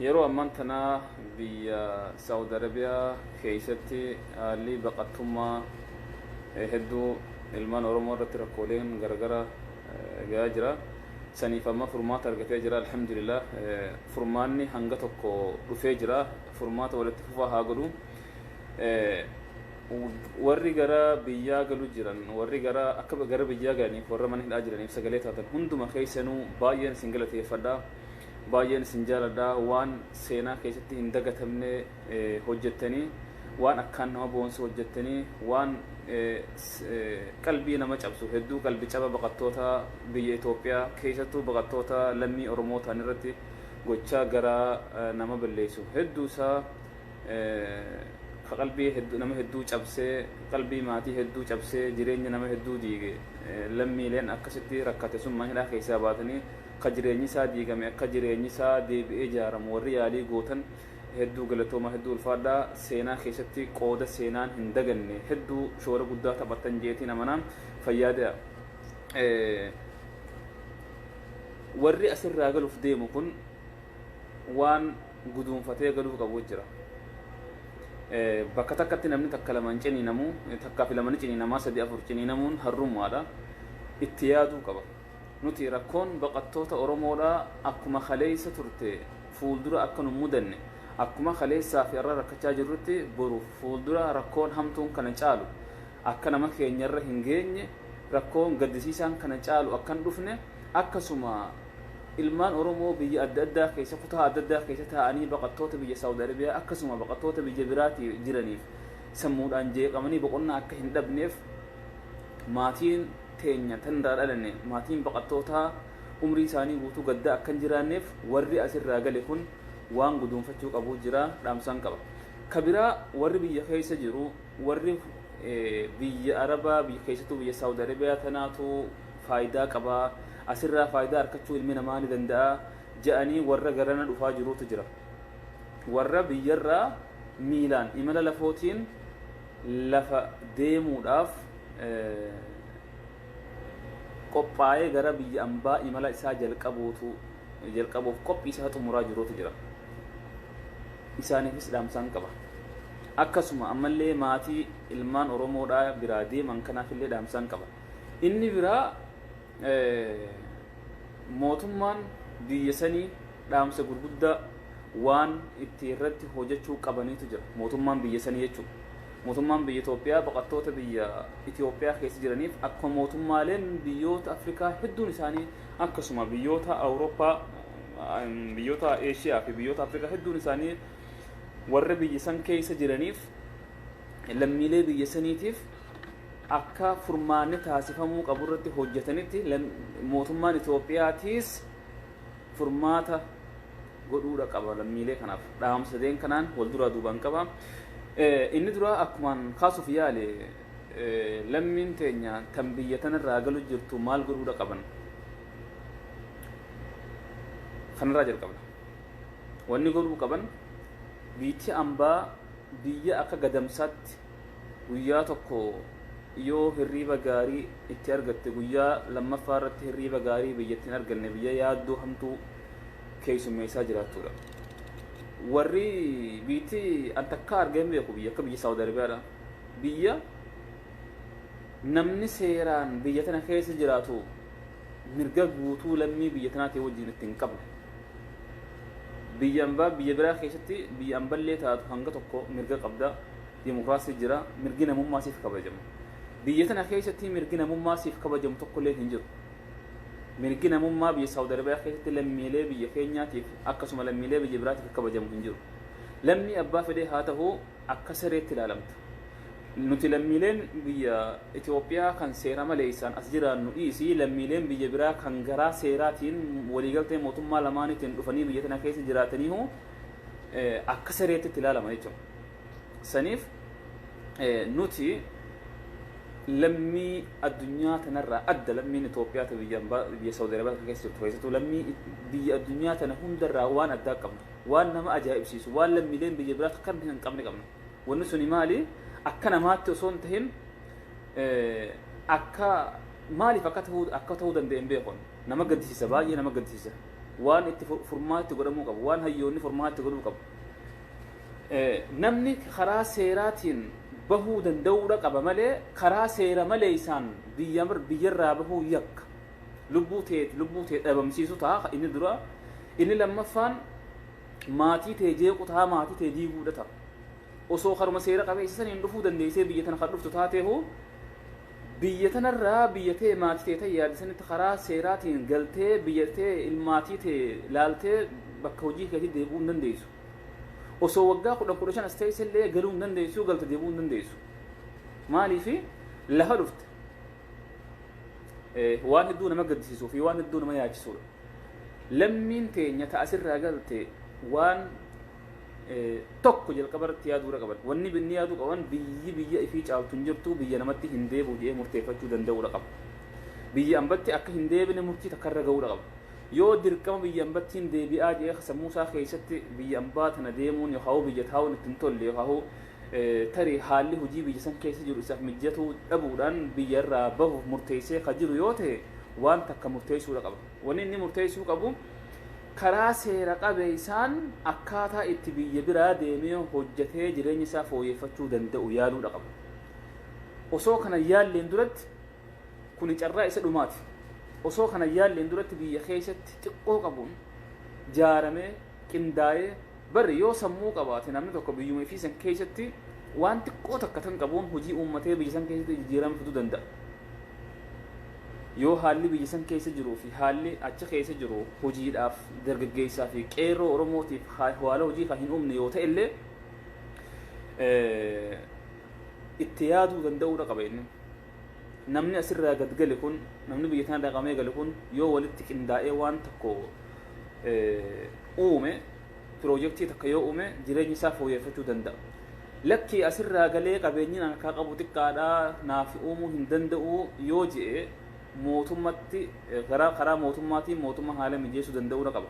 Yeroo ammaan tanaa biyya Saawud Arabiyaa keessatti haalli baqattummaa hedduu ilmaan Oromoo irratti rakkooleen garagara gahaa jira. Saniif amma furmaata argatee jira, alhamdulillah. Furmaanni hanga tokko dhufee jira. Furmaata walitti fufaa haa godhu. Warri gara biyyaa galu jiran, warri gara akka gara biyyaa galaniif, warra mana hidhaa jiraniif sagalee taatan hunduma keessanuu baay'een isin galateeffadha. Baay'een isin jaaladha. Waan seenaa keessatti hin dagatamne hojjettanii, waan akkaan nama boonsu hojjettanii, waan qalbii nama cabsu hedduu, qalbi caba baqattoota biyya Itoophiyaa, keessattuu baqattoota lammii Oromoo ta'an irratti gochaa garaa nama balleessu hedduu isaa ka qalbii hedduu nama hedduu cabsee, qalbii maatii hedduu cabsee, jireenya nama hedduu diige. Lammiileen akkasitti rakkate sun mana hidhaa keessaa baatanii, ka jireenyi isaa diigame akka jireenyi isaa deebi'ee ijaaramu warri yaalii gootan hedduu galatooma, hedduu ulfaadhaa. Seenaa keessatti qooda seenaan hin daganne hedduu shoora guddaa taphattan jeetiin amanaa. Fayyaada. Warri asirraa galuuf deemu kun waan guduunfatee galuu qabu jira. Bakka takkatti namni takka lama hin ciniinamu, takkaa fi lama ni ciniinamaa, sadi afur ciniinamuun harrummaadha. Itti yaaduu qaba. Nuti rakkoon baqattoota Oromoodhaa akkuma kaleessa turte fuuldura akka nu mudanne, akkuma kaleessaa fi har'a rakkachaa jirrutti boru fuuldura rakkoon hamtuun kana caalu akka nama keenyarra hin geenye, rakkoon gaddisiisaan kana caalu akka hin dhufne, akkasuma ilmaan Oromoo biyya adda addaa keessa, kutaa adda addaa keessa taa'anii baqattoota biyya Saawud Arabiyaa akkasuma baqattoota biyya biraatii jiraniif sammuudhaan jeeqamanii boqonnaa akka hin dhabneef, maatiin teenya tan irraa dhalanne, maatiin baqattootaa umrii isaanii guutuu gaddaa akka hin jiraanneef, warri asirraa gale kun waan guduunfachuu qabu jira, dhaamsaan qaba. Ka biraa, warri biyya keessa jiru, warri biyya Arabaa, biyya keessattuu biyya Saawud Arabiyaa tanaatu faayidaa qabaa, asirraa faayidaa argachuu ilmi namaa ni danda'a je'anii warra garana dhufaa jiruutu jira. Warra biyyarraa miilaan imala lafootiin lafa deemuudhaaf qophaa'ee gara biyya ambaa imala isaa jalqabuuf qophii isaa xumuraa jiruutu jira. Isaaniifis dhaamsaan qaba. Akkasuma ammallee maatii ilmaan Oromoodhaa biraa deeman kanaafillee dhaamsaan qaba. Inni biraa, mootummaan biyya sanii dhaamsa gurguddaa waan itti irratti hojjechuu qabaniitu jira. Mootummaan biyya sanii jechuudha. Mootummaan biyya Itoophiyaa baqattoota biyya Itoophiyaa keessa jiraniif, akkuma mootummaaleen biyyoota Afrikaa hedduun isaanii, akkasuma biyyoota Awurooppaa, biyyoota Eeshiyaa fi biyyoota Afrikaa hedduun isaanii warra biyya san keessa jiraniif, lammiilee biyya saniitiif akka furmaanni taasifamuu qabu irratti hojjetanitti, mootummaan Itoophiyaatiis furmaata godhuudha qaba lammiilee kanaaf. Dhaamsadeen kanaan wal duraa duubaan qaba. Inni duraa, akkumaan kaasuuf yaale, lammiin teenya tan biyya tanarraa galu jirtu maal godhuudha qaban? Kanarraa jalqabna. Wanni godhuu qaban, biitti ambaa biyya akka gadamsaatti guyyaa tokko yoo hirriiba gaarii itti argatte guyyaa lammaffaa irratti hirriiba gaarii biyyatti hin arganne, biyya yaaddoo hamtuu keessummeessaa jiraattudha. Warri biitti an takkaa argee hin beeku biyya akka biyya Saawud Arabiyaadha. Biyya namni seeraan biyya tana keessa jiraatu mirga guutuu lammii biyya tanaatii wajjin itti hin qabne. Biyya ambaa, biyya biraa keessatti, biyya amballee taatu hanga tokko mirga qabda. Dimokiraasii jira, mirgi namummaa siif kabajama. Biyya tana keessatti mirgi namummaa siif kabajamu tokkollee hin jiru. Mirgi namummaa biyya Saawud Arabiyaa keessatti lammiilee biyya keenyaatiif akkasuma lammiilee biyya biraatiif kabajamu hin jiru. Lammii abbaa fedhee haa ta'u, akka sareetti ilaalamta. Nuti lammiileen biyya Itoophiyaa kan seera maleessaan as jiraannu dhiisii, lammiileen biyya biraa kan garaa seeraatiin waliigaltee mootummaa lamaaniitiin dhufanii biyya tana keessa jiraataniihu akka sareetti itti ilaalama jechuudha. Saniif nuti lammii addunyaa tanarraa adda, lammiin Itoophiyaa ta biyya ambaa, biyya Saawud Arabiyaa kana keessa jirtu keessattuu, lammii biyya addunyaa tana hundarraa waan addaa qabna. Waan nama ajaa'ibsiisu, waan lammiileen biyya biraa kan hin qabne qabna. Wanni suni maali? Akka namaatti osoo hin tahin, akka maaliif akka ta'uu danda'e hin beekon. Nama gaddisiisa, baay'ee nama gaddisiisa. Waan itti furmaatti godhamuu qabu, waan hayyoonni furmaatti godhuu qabu. Namni karaa seeraatiin bahuu danda'uudha qaba malee karaa seera malee isaan biyyarraa bahuu yakka. Lubbuu tee dhabamsiisu ta'a inni dura. Inni lammaffaan maatii tee jeequ ta'a, maatii tee diiguudha ta'a. Osoo karuma seera qabeessa saniin dhufuu dandeessee biyya tana kan dhuftu taateehu, biyya tanarraa biyya tee, maatii tee ta'e yaadisanitti karaa seeraatiin galtee biyya tee, ilmaatii tee laaltee bakka hojii keetii deebi'uu hin dandeessu. Osoo waggaa 10, 15 as teesse illee galuu hin dandeessu, galte deebi'uu hin dandeessu. Maaliifi lafa dhufte? Waan hedduu nama gaddisiisuu fi waan hedduu nama yaachisudha. Lammiin teenya ta asirraa galte waan tokko jalqaba irratti yaaduu qaban. Wanni binni yaaduu qaban, biyyi biyya ifii caaltu hin jirtu, biyya namatti hin deebi'u jedhee murteeffachuu danda'uudha qaba. Biyya ambatti akka hin deebine murtii takka irra ga'uudha qaba. Yoo dirqama biyya ambatti hin deebi'aa jedhee sammuu isaa keessatti biyya ambaa tana deemuun yookaan biyya taa'uun ittiin tolle, yookaan tarii haalli hojii biyya san keessa jiru isaaf mijatuu dhabuudhaan biyya irraa bahuuf murteessee ka jiru yoo ta'e, waan takka murteessuudha qaba. Wanni inni murteessuu qabu, karaa seera qabeessaan akkaataa itti biyya biraa deemee hojjetee jireenya isaa fooyyeffachuu danda'u yaaluudha qaba. Osoo kana yaalleen duratti, kuni carraa isa dhumaati. Osoo kana yaalleen duratti biyya keessatti xiqqoo qabuun jaaramee qindaa'ee, barri yoo sammuu qabaate namni tokko biyyuma ifii san keessatti waan xiqqoo takka tan qabuun hojii uummatee biyya san keessatti jijjiirama fiduu danda'a. Yoo haalli biyya san keessa jiruu fi haalli achi keessa jiru hojiidhaaf dargaggeessaa fi qeerroo Oromootiif haala hojii kan hin uumne yoo ta'e illee, itti yaaduu danda'uudha qaba inni. Namni asirraa gad gale kun, namni biyya tana dhaqamee gale kun, yoo walitti qindaa'ee waan tokko uume, piroojeektii takka yoo uume, jireenya isaa fooyyeffachuu danda'a. Lakkii, asirraa galee qabeenyi harkaa qabu xiqqaadhaa, naaf uumuu hin danda'u yoo je'e, mootummatti karaa mootummaatiin mootummaa haala mijeessuu danda'uudha qaba.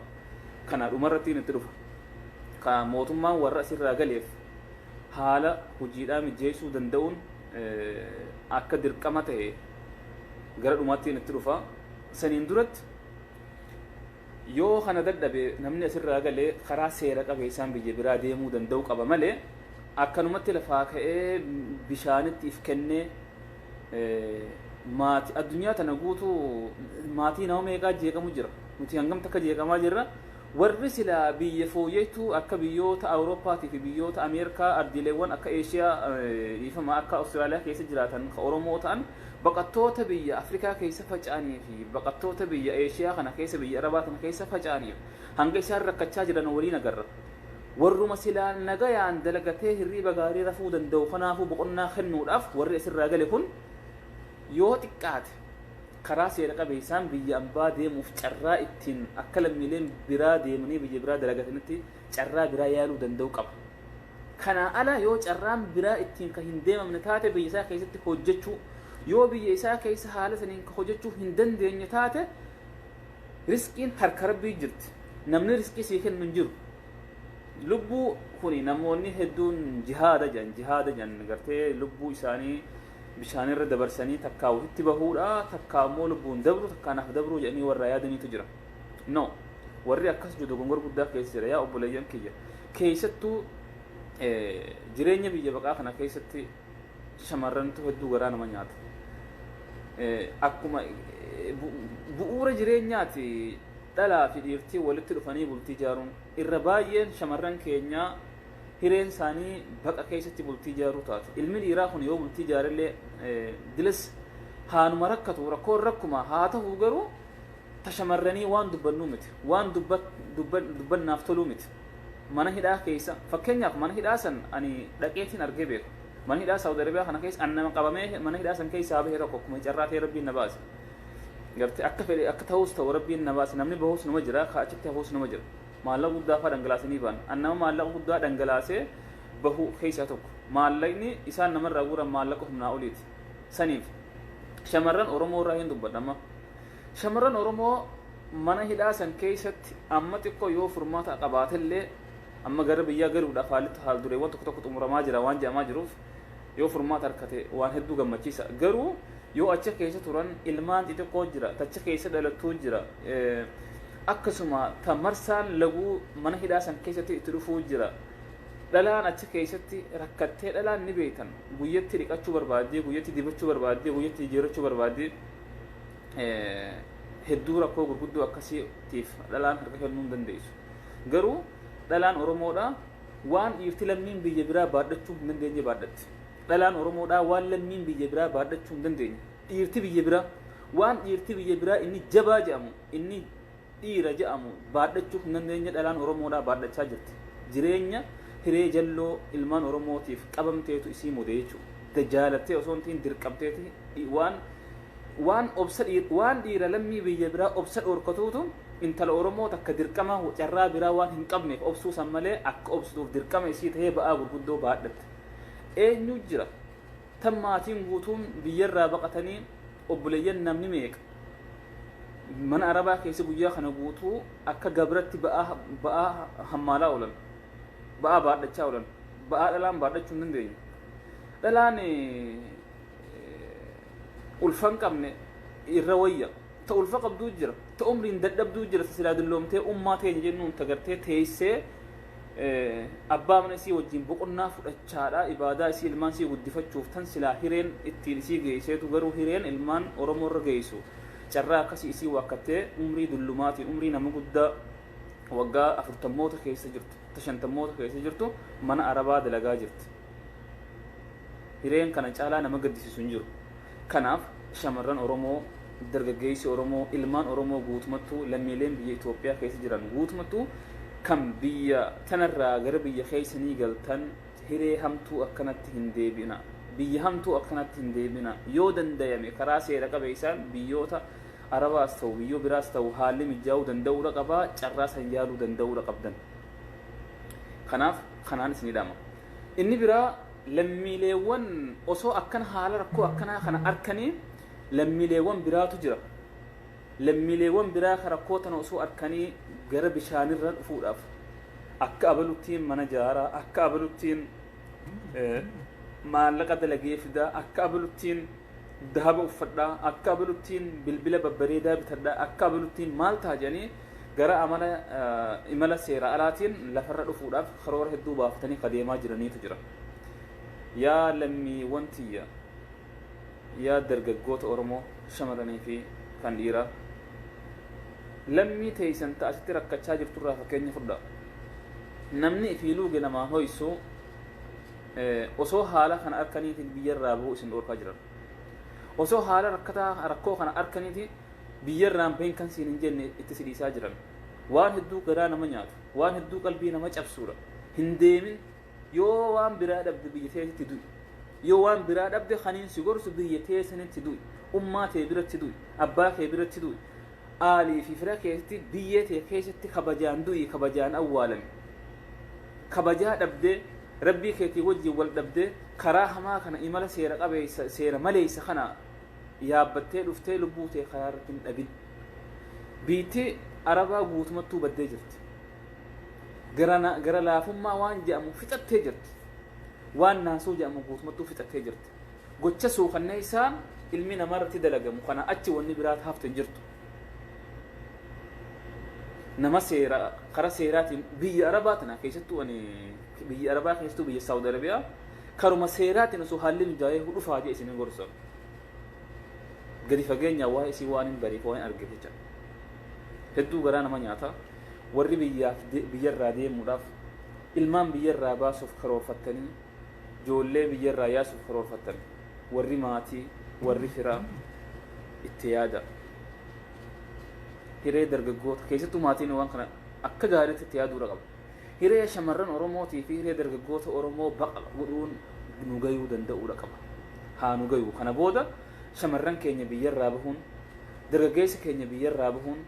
Kana dhumarratti itti dhufa. Ka mootummaan warra asirraa galeef haala hojiidhaa mijeessuu danda'uun akka dirqama ta'e gara dhumaatti itti dhufa. Saniin duratti, yoo kana dadhabe namni asirraa galee karaa seera qabeessaan biyya biraa deemuu danda'u qaba malee, akkanumatti lafaa ka'ee bishaanitti if kennee, maatii addunyaa tana guutuu, maatii nama meeqaa jeeqamu jira? Nuti hangam takka jeeqamaa jirra? Warri silaa biyya fooyyettuu akka biyyoota Awurooppaatii fi biyyoota Ameerikaa, ardiileewwan akka Eeshiyaa, dhiifama, akka Awustiraaliyaa keessa jiraatan Oromoo ta'an, baqattoota biyya Afrikaa keessa faca'anii fi baqattoota biyya Eeshiyaa kana keessa, biyya Arabaa kana keessa faca'aniif hanga isaan rakkachaa jiran waliin agarra. Warruma silaa nagayaan dalagatee hirriiba gaarii rafuu danda'u kanaafuu boqonnaa kennuudhaaf, warri asirraa gale kun yoo xiqqaate karaa seera qabeessaan biyya ambaa deemuuf carraa ittiin akka lammiileen biraa deemanii biyya biraa dalagatanitti carraa biraa yaaluu danda'u qaba. Kanaa ala yoo carraan biraa ittiin kan hin deemamne taate, biyya isaa keessatti hojjechuu, yoo biyya isaa keessa haala saniin hojjechuu hin dandeenye taate, riskiin harka Rabbii jirti. Namni riskii sii kennu hin jiru. Lubbuu kuni namoonni hedduun jihaada jedhan, jihaada jedhan, gartee lubbuu isaanii bishaanirra dabarsanii takkaa ofitti bahuudha, takkaa immoo lubbuun dabru, takkaa naaf dabruu jedhanii warra yaadaniitu jira. No, warri akkas jiru dogongora guddaa keessa jira. Yaa obboleeyyan kiyya, keessattuu jireenya biyya baqaa kana keessatti shamarrantu hedduu garaa nama nyaata. Akkuma bu'uura jireenyaati dhalaa fi dhiirtii walitti dhufanii bultii ijaaruun, irra baay'een shamarran keenyaa hireen isaanii baqa keessatti bultii ijaaruu taate. Ilmi dhiiraa kun yoo bultii ijaarellee dilas haanuma rakkatu, rakkoon rakkuma haa ta'u, garuu ta shamarranii waan dubbannuu miti, waan dubbannaaf toluu miti. Mana hidhaa keessa, fakkeenyaaf mana hidhaa san ani dhaqeetiin argee beeku. Mana hidhaa Saawud Arabiyaa kana keessa an nama qabamee mana hidhaa san keessaa bahe tokko, akkuma carraa ta'e Rabbiin na baase. Gartee akka fedhe akka ta'us ta'u Rabbiin na baase. Namni bahus nama jira, ka achitti hafus nama jira. Maallaqa guddaa fa'aa dhangalaasanii ba'an. An nama maallaqa guddaa dhangalaasee bahu keessaa tokko. Maallaqni isaan namarraa guuran maallaqa humnaa oliiti. Saniif shamarran Oromoo irraa hin dubbadha amma. Shamarran Oromoo mana hidhaa san keessatti amma xiqqoo yoo furmaata qabaatellee, amma gara biyyaa galuudhaaf haalli haal dureewwan tokko tokko xumuramaa jira waan jedhamaa jiruuf, yoo furmaata harkate waan hedduu gammachiisa. Garuu yoo achi keessa turan ilmaan xixiqqoo jira, tachi keessa dhalattuu jira. Akkasuma ta marsaan laguu mana hidhaa san keessatti itti dhufuu jira. Dhalaan achi keessatti rakkattee, dhalaan ni beektan, guyyatti dhiqachuu barbaaddee, guyyatti dibachuu barbaaddee, guyyatti jijjiirachuu barbaaddee, hedduu rakkoo gurguddoo akkasiitiif dhalaan harka kennuu hin dandeessu. Garuu dhalaan Oromoodha waan dhiirti lammiin biyya biraa baadhachuu hin dandeenye baadhatti. Dhalaan Oromoodha waan lammiin biyya biraa baadhachuu hin dandeenye. Dhiirti biyya biraa waan dhiirti biyya biraa inni jabaa jedhamu, inni dhiira jedhamu baadhachuu hin dandeenye dhalaan Oromoodha baadhachaa jirti. Jireenya hiree jalloo ilmaan Oromootiif qabamteetu isii mude jechuudha. Jaalattee osoo hin ta'in dirqamteeti waan obsa waan dhiira lammii biyya biraa obsa dhorkatuutu intala Oromoo takka dirqama carraa biraa waan hin qabneef obsuu san malee akka obsituuf dirqama isii ta'ee ba'aa gurguddoo baadhatte. Eenyu jira? Tan maatiin guutuun biyyarraa baqatanii, obboleeyyan namni meeqa mana Arabaa keessa guyyaa kana guutuu akka gabratti ba'aa hammaalaa oolan, ba'aa baadhachaa oolan, ba'aa dhalaan baadhachuu hin dandeenye. Dhalaan ulfa hin qabne irra wayya. Ta ulfa qabduu jira, ta umriin dadhabduu jira, ta silaa dulloomtee ummaa teenya jennuun ta gartee teessee abbaa mana isii wajjin boqonnaa fudhachaadha ibaadaa isii ilmaan isii guddifachuuf tan silaa hireen ittiin isii geesseetu, garuu hireen ilmaan Oromoo irra geessu carraa akkasii isii waakkattee umrii dullumaatiin, umrii nama guddaa waggaa 40moota keessa jirtu, ta 50moota keessa jirtu mana Arabaa dalagaa jirti. Hireen kana caalaa nama gaddisiisu hin jiru. Kanaaf shamarran Oromoo, dargaggeessi Oromoo, ilmaan Oromoo guutumattuu, lammiileen biyya Itoophiyaa keessa jiran guutumattuu kan biyya tanarraa gara biyya keessanii galtan, hiree hamtuu akkanatti hin deebi'ina. Biyya hamtuu akkanatti hin deebi'ina. Yoo dandayame karaa seera qabeessaan biyyoota Arabaas ta'u, biyyoo biraas ta'u, haalli mijaa'uu danda'uudha qabaa, carraa san yaaluu danda'uudha qabdan. Kanaaf kanaan isinii dhama. Inni biraa, lammiileewwan osoo akkana haala rakkoo akkanaa kana arkanii lammiileewwan biraatu jira. Lammiileewwan biraa ka rakkoo tana osoo arkanii gara bishaanirra dhufuudhaaf akka abaluttiin mana jaaraa, akka abaluttiin maallaqa dalagee fidaa, akka abaluttiin dahaba uffadhaa, akka abaluttiin bilbila babbareedaa bitadhaa, akka abaluttiin maal ta'a jedhanii gara amala imala seera alaatiin lafarra dhufuudhaaf karoora hedduu baafatanii kadeemaa jiraniitu jira. Yaa lammiiwwan tiyya, yaa dargaggoota Oromoo shamarranii fi kan dhiiraa, lammii teeysan ta asitti rakkachaa jirturraa fakkeenya fudhaa. Namni ifii luuge namaa hoysu osoo haala kana arkaniitiin biyyarraa bahuu isin dhoorkaa jiran. Osoo haala rakkataa rakkoo kana arkaniiti biyyarraan bahin kan siin hin jenne itti si dhiisaa jiran. Waan hedduu garaa nama nyaatu, waan hedduu qalbii nama cabsuudha. Hin deemin. Yoo waan biraa dhabde biyya teetitti du'i. Yoo waan biraa dhabde kaniin si gorsu biyya teessanitti du'i. Ummaa tee biratti du'i. Abbaa kee biratti du'i. Aalii fi fira keessatti biyyee tee keessatti kabajaan du'i, kabajaan awwaalami. Kabajaa dhabdee, rabbii keetii wajjin wal dhabdee, karaa hamaa kana, imala seera qabeessa seera maleessa kana yaabbattee dhuftee lubbuu tee karaa irratti hin dhabin. Biitti Arabaa guutumattuu baddee jirti. Gara laafummaa waan jedhamu fixattee jirti. Waan naasuu jedhamu guutumattuu fixattee jirti. Gocha suukanneessaan ilmi namaa irratti dalagamu kana achi wanni biraa hafte hin jirtu. Nama seera kara seeraatiin biyya Arabaa tana keessattuu, ani biyya Arabaa keessattuu biyya Saawud Arabiyaa karuma seeraatiin osoo haalli mijaa'ee dhufaa jee isin gorsa. Gadi fageenyaa waa isii waan hin bariif waan hin argeef jecha. Hedduu garaa nama nyaata. Warri biyyaaf biyyarraa deemuudhaaf, ilmaan biyyarraa baasuuf karoorfattanii, ijoollee biyyarraa yaasuuf karoorfattan, warri maatii, warri firaa, itti yaada. Hiree dargaggoota keessattuu maatiin waan kana akka gaariitti itti yaaduudha qaba. Hiree shamarran Oromootii fi hiree dargaggoota Oromoo baqa godhuun nu gayuu danda'uudha qaba. Haa nu gayu. Kana booda shamarran keenya biyyarraa bahuun, dargaggeessa keenya biyyarraa bahuun,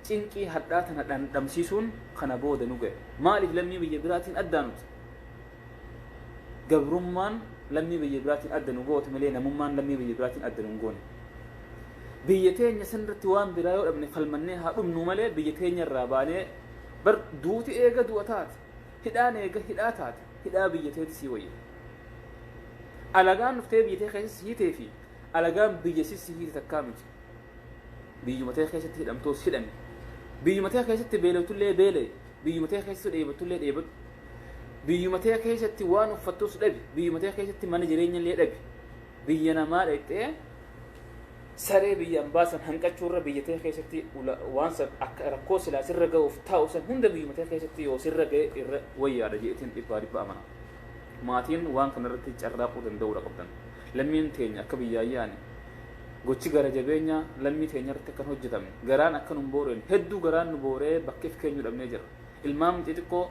cinqii hadhaa tana dhandhamsiisuun kana booda nu gaye. Maaliif lammii biyya biraatiin addaa nuti? Gabrummaan lammii biyya biraatiin adda nu goote malee namummaan lammii biyya biraatiin adda nu hin goone. Biyya teenya sanirratti waan biraa yoo dhabne falmannee haa dhumnu malee biyya teenya irraa baanee bar duuti eega du'a taate, hidhaan eega hidhaa taate, hidhaa biyya teeti sii wayya. Alagaan dhuftee biyya tee keessa si hiitee fi alagaan biyya si hiite takkaa miti. Biyyuma tee keessatti hidhamtoos hidhami. Biyyuma tee keessatti beelotullee beela'e, biyyuma tee keessatti dheebotullee dheebodhu. Biyyuma tee keessatti waan uffattus dhabi, biyyuma tee keessatti mana jireenyallee dhabi. Biyya namaa dhaqxee saree biyya ambaa san hanqachuurra biyya tee keessatti waan san akka rakkoo silaa sirra ga'uuf taa'u san hunda biyyuma tee keessatti yoo sirra ga'e irra wayyaadha jeetiin dhibbaa dhibba amana. Maatiin waan kanarratti carraaquu danda'uudha qabdan. Lammiin teenya akka biyyaa yaane gochi gara jabeenyaa lammii teenya irratti akkan hojjetamne, garaan akka nun booreen, hedduu garaan nu booree bakka if keenyu dhabnee jira. Ilmaan xixiqqoo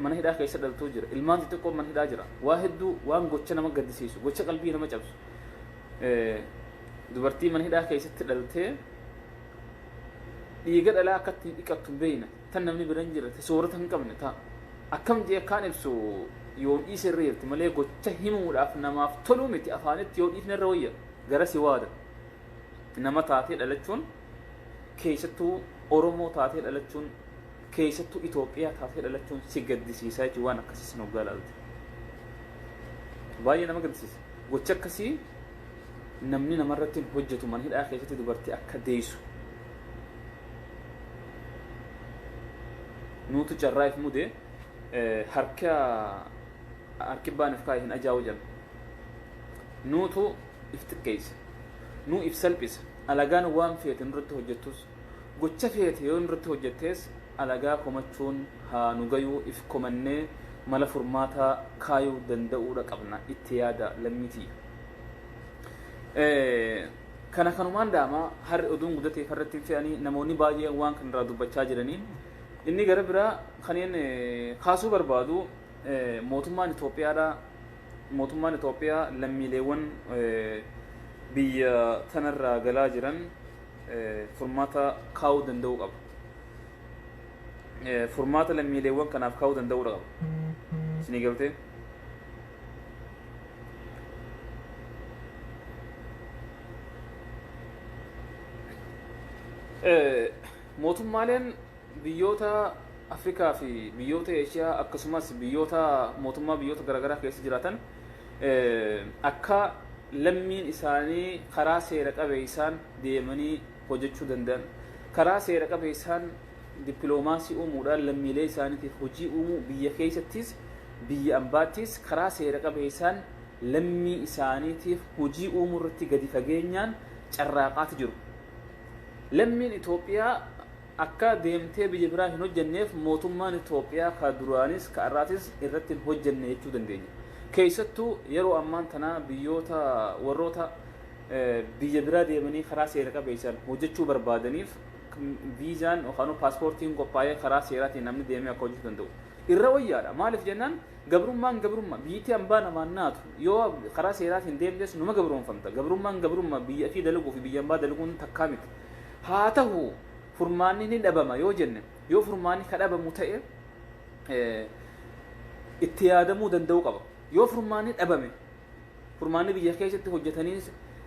mana hidhaa keessa dhaltuu jira. Ilmaan xixiqqoo mana hidhaa jira. Waa hedduu waan gocha nama gaddisiisu, gocha qalbii nama cabsu. Dubartii mana hidhaa keessatti dhaltee dhiiga dhalaa akka ittiin dhiqattu hin beekne, tan namni bira hin jirre, ta soorata hin qabne, ta akkam jee akkaan ibsu yoon dhiise irra jirti malee gocha himuudhaaf namaaf toluu miti, afaanitti yoo dhiifne irra wayya. Gara si waada. Nama taatee dhalachuun, keessattuu Oromoo taatee dhalachuun, keessattuu Itoophiyaa taatee dhalachuun si gaddisiisaa jechuun waan akkasii san hoggaa ilaalte. Baay'ee nama gaddisiisa. Gocha akkasii namni namarratti hin hojjetu. Mana hidhaa keessatti dubartii akka deessu. Nuutu carraa if mude, harka harki baan if kaa'e hin ajaa'u jedhan. Nuutu if xiqqeessa. Nuu if salphisa. Alagaan waan feete nurratti hojjettus, gocha feete yoo nurratti hojjettees, alagaa komachuun haa nu gayuu, if komannee mala furmaataa kaayuu danda'uudha qabna. Itti yaada, lammii tiyya. Kana kanumaan daama harri oduun guddatee farratti hin fe'anii namoonni baay'een waan kanarraa dubbachaa jiranii. Inni gara biraa kanneen kaasuu barbaadu, mootummaan Itoophiyaadha. Mootummaan Itoophiyaa lammiileewwan biyya tanarraa galaa jiran furmaata kaa'uu danda'uu qaba. Furmaata lammiileewwan kanaaf kaa'uu danda'uu qaba. Isinii galtee? Mootummaaleen biyyoota Afrikaa fi biyyoota Eeshiyaa, akkasumas biyyoota mootummaa biyyoota garaagaraa keessa jiraatan, akka lammiin isaanii karaa seera qabeessaan deemanii hojjechuu danda'an, karaa seera qabeessaan dippiloomaasii uumuudhaan lammiilee isaaniitiif hojii uumuu, biyya keessattis biyya ambaattis karaa seera qabeessaan lammii isaaniitiif hojii uumuu irratti gadi fageenyaan carraaqaati jiru. Lammiin Itoophiyaa akka deemtee biyya biraa hin hojjenneef mootummaan Itoophiyaa ka duraanis ka har'aatis irratti hin hojjenne jechuu dandeenya. Keessattuu yeroo ammaan tanaa biyyoota warroota biyya biraa deemanii karaa seera qabeessaan hojjechuu barbaadaniif viizaan yookaan paaspoortiin qophaa'ee karaa seeraatiin namni deemee akka hojjechuu danda'u. Irra wayyaadha. Maaliif jennaan, gabrummaan gabrummaa, biyyittii hambaa namaan naatu. Yoo karaa seeraatiin deemtes numa gabroonfamta. Gabrummaan gabrummaa, biyya fi dalaguu fi biyya hambaa dalaguun takkaa miti. Haa ta'u, furmaanni ni dhabama yoo jenne, yoo furmaanni ka dhabamu ta'e itti yaadamuu danda'uu qaba. Yoo furmaanni dhabame, furmaanni biyya keessatti hojjetanii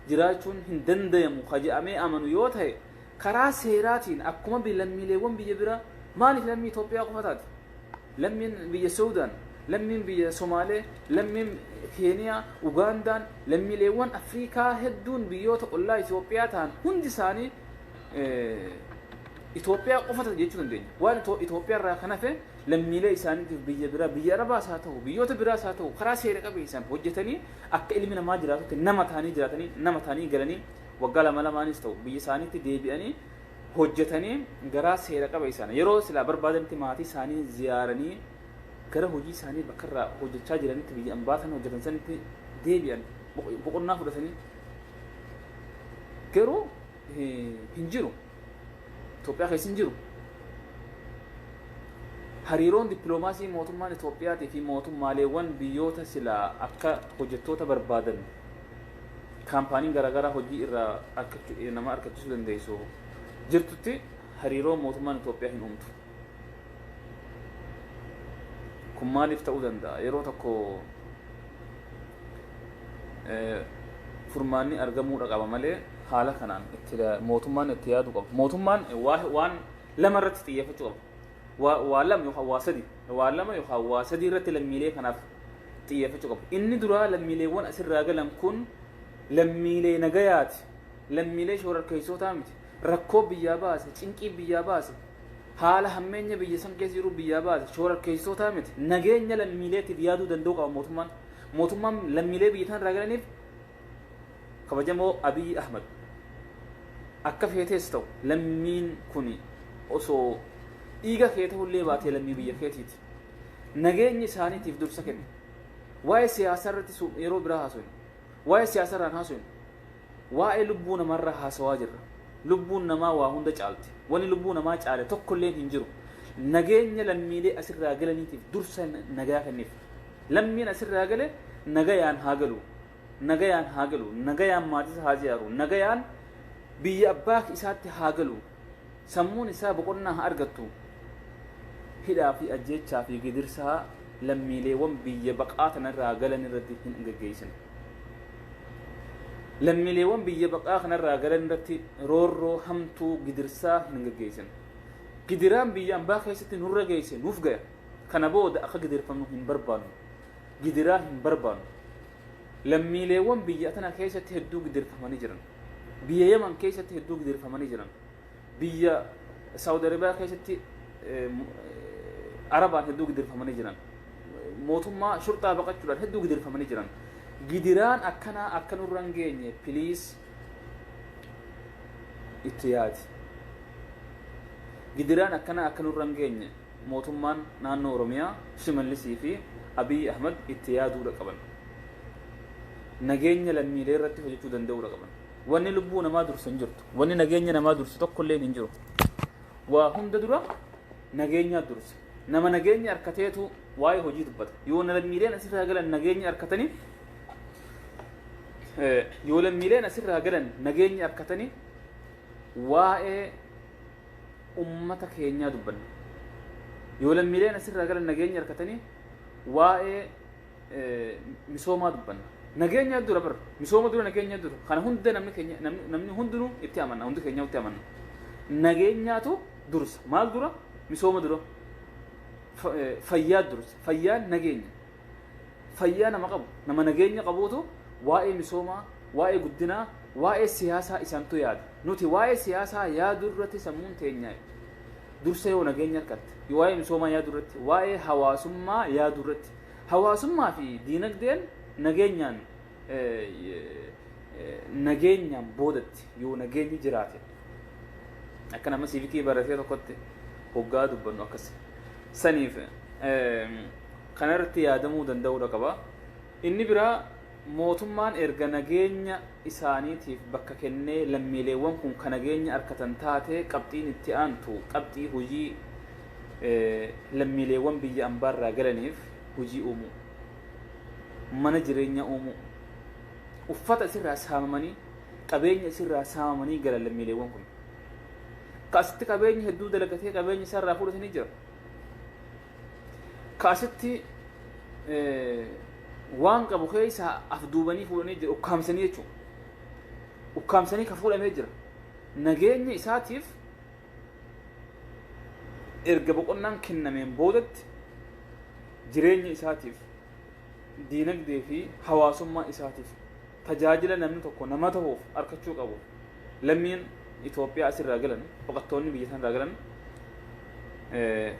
jiraachuun hin dandayamu ka jedhamee amanu yoo ta'e, karaa seeraatiin akkuma lammiileewwan biyya biraa, maaliif lammii Itoophiyaa qofa taate? Lammiin biyya Suudaan, lammiin biyya Somaalee, lammiin Keeniyaa, Ugaandaan, lammiileewwan Afrikaa hedduun biyyoota ollaa Itoophiyaa ta'an hundi isaanii Itoophiyaa qofa taate jechuu dandeenya. Waan Itoophiyaa irraa kan hafe lammiilee isaaniitiif biyya biraa, biyya Arabaas haa ta'u, biyyoota biraas haa ta'u, karaa seera qabeessaan hojjetanii akka ilmi namaa jiraatutti nama ta'anii jiraatanii, nama ta'anii galanii, waggaa lama lamaanis ta'u biyya isaaniitti deebi'anii hojjetanii, garaa seera qabeessaan yeroo silaa barbaadanitti maatii isaanii ziyaaranii, gara hojii isaanii bakka irraa hojjechaa jiranitti, biyya ambaatan hojjetan sanitti deebi'an, boqonnaa fudhatanii. Garuu hin jiru. Itoophiyaa keessa hin jiru. Hariiroon dippiloomaasii mootummaan Itoophiyaatii fi mootummaaleewwan biyyoota silaa akka hojjettoota barbaadan, kaampaaniin garaagaraa hojii irraa nama argachiisuu dandeessu jirtutti hariiroo mootummaan Itoophiyaa hin uumtu. Kun maaliif ta'uu danda'a? Yeroo tokko furmaanni argamuudha qaba malee haala kanaan itti mootummaan itti yaaduu qaba. Mootummaan waan lama irratti xiyyeeffachuu qaba. Waa lama yookaan waa sadi, waa lama yookaan waa sadi irratti lammiilee kanaaf xiyyeeffachuu qaba. Inni duraa, lammiileewwan asirraa galan kun lammiilee nagayaati. Lammiilee shororkeessootaa miti. Rakkoo biyyaa baase, cinqii biyyaa baase. Haala hammeenya biyya san keessa jiru biyyaa baase shororkeessitootaa miti. Nageenya lammiileetiif yaaduu danda'uu qaba mootummaan. Mootummaan lammiilee biyya tanarraa galaniif, kabajamoo Abiyyi Ahmad, akka feetees ta'u lammiin kun osoo dhiiga kee ta'ullee baatee lammii biyya keetiiti. Nageenya isaaniitiif dursa kenni. Waa'ee siyaasaa irratti yeroo biraa haasofne. Waa'ee siyaasaa irraan haasofne. Waa'ee lubbuu namarraa haasawaa jirra. Lubbuun namaa waa hunda caalti. Wanni lubbuu namaa caale tokkollee hin jiru. Nageenya lammiilee asirraa galaniitiif dursa nagaa kenniif. Lammiin asirraa gale nagayaan haa galu. Nagayaan haa galu. Nagayaan maatisa haa ziyaaru. Nagayaan biyya abbaa isaatti haa galu. Sammuun isaa boqonnaa haa argattu. Hidhaa fi ajjeechaa fi gidirsaa lammiileewwan biyya baqaa tanarraa galan irratti hin geggeessin. Lammiileewwan biyya baqaa kanarraa galan irratti roorroo hamtuu gidirsaa hin geggeessin. Gidiraan biyya ambaa keessatti nurra geesse nuuf gaya. Kana booda akka gidirfamnu hin barbaannu. Gidiraa hin barbaannu. Lammiileewwan biyya tana keessatti hedduu gidirfamanii jiran. Biyya Yaman keessatti hedduu gidirfamanii jiran. Biyya Saawud Arabiyaa keessatti Arabaan hedduu gidirfamanii jiran. Mootummaa shurxaa baqachuudhaan hedduu gidirfamanii jiran. Gidiraan akkanaa akka nurra hin geenye please itti yaadi. Gidiraan akkanaa akka nurra hin geenye mootummaan naannoo Oromiyaa Shimallisii fi Abiy Ahmad itti yaaduudha qaban. Nageenya lammiilee irratti hojjechuu danda'uudha qaban. Wanni lubbuu namaa dursu hin jirtu. Wanni nageenya namaa dursu tokkollee hin jiru. Waa hunda dura nageenyaa dursa. Nama nageenya harkateetu waa'ee hojii dubbata. Yoo lammiileen asirraa galan nageenya harkatanii, yoo lammiileen asirraa galan nageenya harkatanii, waa'ee ummata keenyaa dubbanna. Yoo lammiileen asirraa galan nageenya harkatanii, waa'ee misoomaa dubbanna. Nageenya dura bara misooma dura, nageenya dura. Kana hunda namni keenya, namni hundinuu itti amanna, hundi keenya itti amanna. Nageenyaatu dursa. Maal dura? Misooma dura. Fayyaa dursa. Fayyaan nageenya. Fayyaa nama qabu, nama nageenya qabuutu waa'ee misoomaa, waa'ee guddinaa, waa'ee siyaasaa isaantu yaada. Nuti waa'ee siyaasaa yaaduu irratti sammuun teenya dursa yoo nageenya harkatte, waa'ee misoomaa yaaduu irratti, waa'ee hawaasummaa yaaduu irratti, hawaasummaa fi diinagdeen nageenyaan boodatti yoo nageenyi jiraate. Akka nama siivikii baratee tokkotti hoggaa dubbannu akkas. Saniif kanarratti yaadamuu danda'uudha qaba. Inni biraa, mootummaan erga nageenya isaaniitiif bakka kennee lammiileewwan kun ka nageenya harkatan taate, qabxiin itti aantu qabxii hojii, lammiileewwan biyya ambaarraa galaniif hojii uumuu, mana jireenya uumuu. Uffata isirraa saamamanii, qabeenya isirraa saamamanii galan lammiileewwan kun. Ka asitti qabeenya hedduu dalagatee qabeenya isaarraa fudhatanii jira. Ka asitti waan qabu keessa afduubanii fuudhanii jira, ukkaamsanii jechuudha. Ukkaamsanii ka fuudhamee jira. Nageenya isaatiif erga boqonnaan kennameen boodatti jireenya isaatiif, diinagdee fi hawaasummaa isaatiif tajaajila namni tokko nama ta'uuf argachuu qabu. Lammiin Itoophiyaa asirraa galan, baqattoonni biyya sanarraa galan,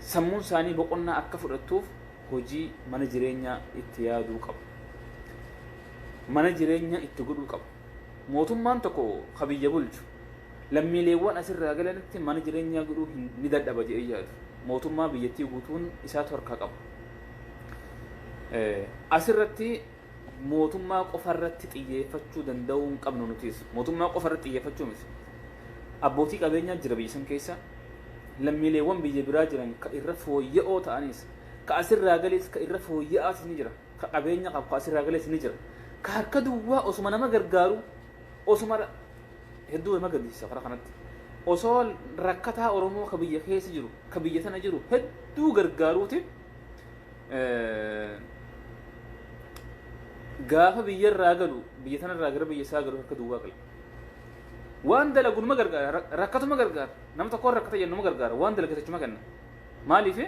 sammuun isaanii boqonnaa akka fudhattuuf hojii mana jireenyaa itti yaaduu qabu. Mana jireenyaa itti godhuu qabu. Mootummaan tokko ka biyya bulchu lammiileewwan asirraa galanitti mana jireenyaa godhuu ni dadhaba jedhee yaadu. Mootummaa biyyattii guutuun isaatu harkaa qaba. Asirratti mootummaa qofarratti xiyyeeffachuu danda'uu hin qabnu nutis. Mootummaa qofarratti xiyyeeffachuu miti. Abbootii qabeenyaa jira biyya san keessa. Lammiileewwan biyya biraa jiran ka irra fooyya'oo ta'anis, ka asirraa galees ka irra fooyya'aas ni jira. Ka qabeenya qabu ka asirraa galees ni jira. Ka harka duwwaa osuma nama gargaaru, osuma hedduu nama gaddisiisa karaa kanatti. Osoo rakkataa Oromoo ka biyya keessa jiru, ka biyya tana jiru hedduu gargaaruuti, gaafa biyyarraa galu, biyya tanarraa gara biyya isaa galu harka duwwaa gala. Waan dalagu numa gargaara, rakkatuma gargaara. Nama tokkoon rakkata jennu numa gargaara, waan dalagatachuma kenna. Maaliif?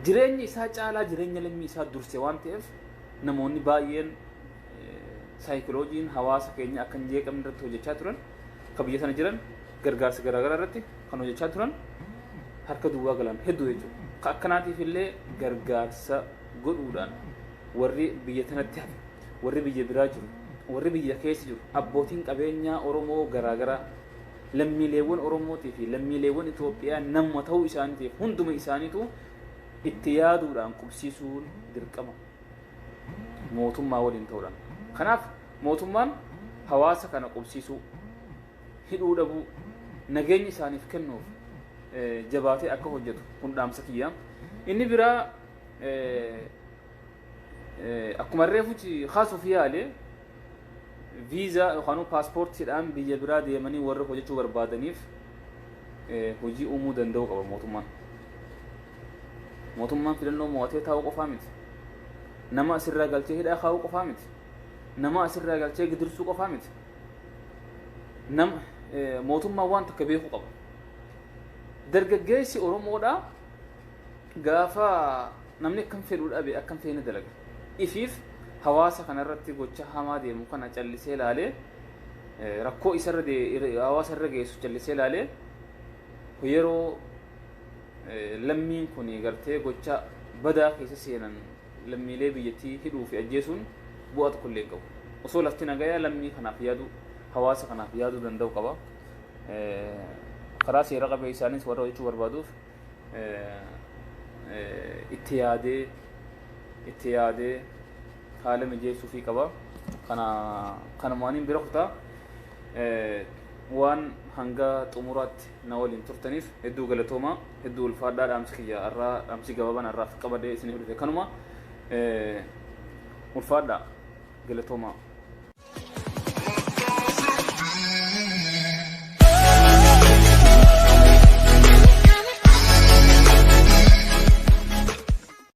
Jireenya isaa caalaa jireenya lammii isaa durse waan ta'eef, namoonni baay'een saayikiloojiin hawaasa keenya akka hin jeeqamne irratti hojjechaa turan, ka biyya sana jiran gargaarsa garaagaraa irratti kan hojjechaa turan harka duwwaa galan hedduu jechuudha. Ka akkanaatiif illee gargaarsa godhuudhaan warri biyya tanatti hafe, warri biyya biraa jiru, warri biyya keessa jiru, abbootiin qabeenyaa Oromoo garaagaraa, lammiileewwan Oromootii fi lammiileewwan Itoophiyaa nama ta'uu isaaniitiif hunduma isaaniitu itti yaaduudhaan qubsiisuun dirqama mootummaa waliin ta'uudhaan. Kanaaf mootummaan hawaasa kana qubsiisuu, hidhuu dhabuu, nageenya isaaniif kennuuf jabaatee akka hojjetu kun dhaamsa kiyya. Inni biraa, akkuma reefu kaasuuf yaale, viizaa yookaan paaspoortiidhaan biyya biraa deemanii warra hojjechuu barbaadaniif hojii uumuu danda'uu qaba mootummaan. Mootummaan filannoo mo'atee taa'uu qofaa miti. Nama asirraa galchee hidhaa kaa'uu qofaa miti. Nama asirraa galchee gidirsuu qofaa miti. Nama mootummaan waan takka beekuu qaba. Dargaggeessi Oromoodhaa gaafa namni akkam fedhuu dhabe, akkam feene dalaga. Ifiif hawaasa kanarratti gocha hamaa deemu kana callisee ilaalee, rakkoo isarra hawaasa irra geessu callisee ilaalee, yeroo lammiin kun gartee gocha badaa keessa seenan lammiilee biyyattii hidhuu fi ajjeesuun bu'aa tokko illee hin qabu. Osoo lafti nagayaa lammii kanaaf yaaduu, hawaasa kanaaf yaaduu danda'u qaba. Karaa seera qabeessaanis warra hojjechuu barbaaduuf itti yaadee itti yaadee haala mijeessuufii qaba. Kana kanumaaniin bira kutaa. Waan hanga xumuraatti na waliin turtaniif hedduu galatoomaa, hedduu ulfaadhaa. Dhaamsi kiyya irraa, dhaamsi gabaabaan irraaf qabadee isiniif dhufe kanuma. Ulfaadhaa, galatoomaa.